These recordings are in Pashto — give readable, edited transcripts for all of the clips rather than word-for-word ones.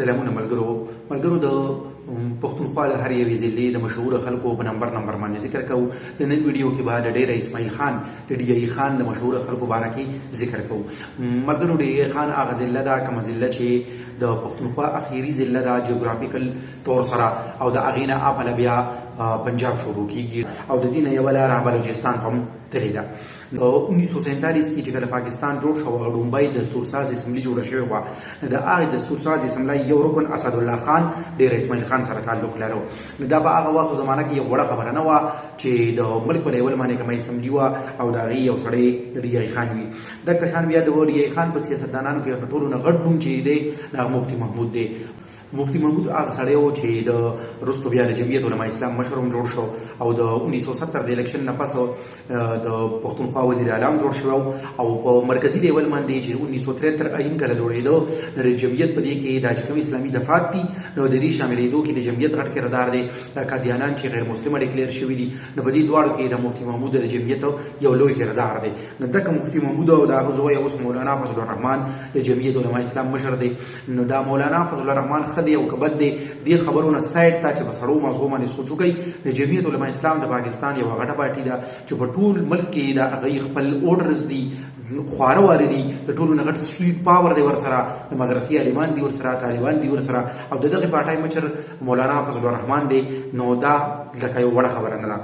سلامونه ملګرو. ملګرو، د پښتونخوا له هر یوې ضلعې د مشهوره خلکو په نمبر نمبر باندې ذکر کوو. د نن ویډیو کې به د ډیره اسماعیل خان، د ډي ای خان د مشهوره خلکو باره کې ذکر کوو. ملګرو، ډي ای خان هغه ضلع ده، کومه ضلع چې د پښتونخوا اخیری ضلع ده جیوګرافیکل طور سره، او د هغې نه اپله بیا پنجاب شروع کیږي او د دې نه یوه لاره بلوچستان ته هم تللې ده. په 1947 کې چې کله پاکستان جوړ شو، هغه ړومبی دستور ساز اسمبلی جوړه شوې وه. د هغې دستور ساز اسمبلی یو رکن اسد الله خان ډېر اسماعیل خان سره تعلق لرو. نو دا په هغه وخت زمانه کې یو وړه خبره نه وه چې د ملک په لیول باندې کومه اسمبلی وه او د هغې یو سړی ډي آی خان وي. دغه شان بیا د ډي آی خان په سیاستدانانو کې د ټولو نه غټ نوم چې دی، هغه مفتي محمود دی. مفتي محمود هغه سړی و چې د رستو بیا د جمعیت علماء اسلام مشر هم جوړ شو او د 1970 د الیکشن نه پس د پښتونخوا وزیر اعلی هم جوړ شو، او په مرکزی لیول باندې چې 1973 آئین کله جوړېدو، د جمعیت په دې کې دا چې کوم اسلامي دفعات دي، نو د دې شاملېدو کې د جمعیت غټ کردار دی. دا قادیانان چې غیر مسلمه ډیکلیر شوي دي، نو په دې دواړو کې د مفتي محمود د جمعیت یو لوی کردار دی. نو دغه مفتي محمود او د هغه زوی اوس مولانا فضل الرحمن د جمعیت علماء اسلام مشر دی. نو دا مولانا فضل الرحمن ښه دی او که بد دی، دې خبرو نه سایډ ته چې په سړو مازغو باندې سوچ وکړي، د جمعیت علماء اسلام د پاکستان یوه غټه پارټي ده چې په ټول ملک کې د هغوی خپل اوډرز دي، خواره واره دي، د ټولو نه غټ سویټ پاور دی ورسره، د مدرسې عالمان دي ورسره، طالبان دي ورسره، او د دغې پارټۍ مشر مولانا فضل الرحمن دی. نو دا لکه یو وړه خبره نه ده.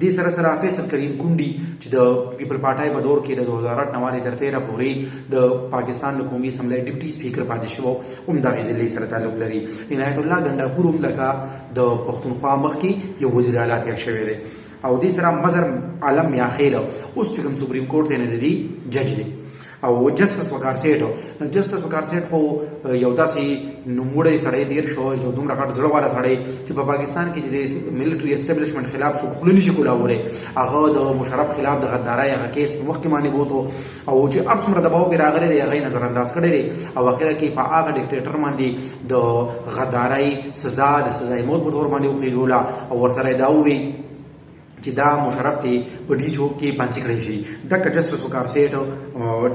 دې سره سره فیصل کریم کونډي چې د پیپل پارټۍ په دور کې د 2008 نه والې تر 13 پورې د پاکستان د قومي اسمبلۍ ډپټي سپیکر پاتې شو، هم دغې ضلعې سره تعلق لري. عنایت الله ګنډاپور هم لکه د پښتونخوا مخکې یو وزیر اعلی تیر شوی دی، او دې سره مظهر عالم میاخیل اوس چې کوم سپریم کورټ دی، نه د دې جج دی. او جسټس وقار سیټ، جسټس وقار سیټ خو یو داسې نوموړی سړی تیر شو، یو دومره غټ زړه والا سړی چې په پاکستان کې چې د ملټري اسټابلیشمنټ خلاف څوک خوله نشي کولاولی، هغه د مشرف خلاف د غدارۍ هغه کیس په مخکې باندې بوتو، او چې هر څومره دباو پرې راغلی دی، هغه یې نظر انداز کړی دی، او اخره کې په هغه ډیکټیټر باندې د غدارۍ سزا د سزای موت په تور باندې وخېژوله، او ورسره یې دا وویل چې دا مشرف دی په ډي چوک کې پانسي کړی شي. دغه جسټس وقار سیټ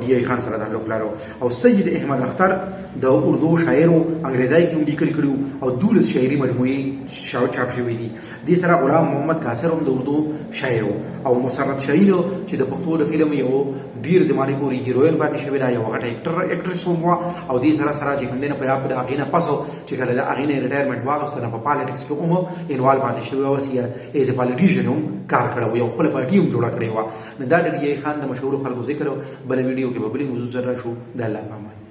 ډي ای خان سره تعلق لرو. او سید احمد اختر د اردو شاعر، انګریزای کې هم لیکل کړو او 12 شاعري مجموعې چاپ شوې دي. دې سره غلام محمد قاصر هم د اردو شاعر، او مسرت شاهین چې د پښتو د فلم یو ډیر زمانه پورې هیروین پاتې شوې ده، یو غټه اکټر اکټریس هم وه، او دې سره سره چې کوم دی نه په یاد د هغې نه پس چې کله د هغې نه ریټایرمنټ واغستو، نه په پالیټکس کې هم انوالو پاتې شوې وه، ایز ا پالیټیشن هم کار کړی و، یو خپله پارټي هم جوړه کړې وه. نو دا د ډي ای خان د مشهورو خلکو ذکر. بله ویډیو کې به بلې موضوع سره راشو. د الله په امان.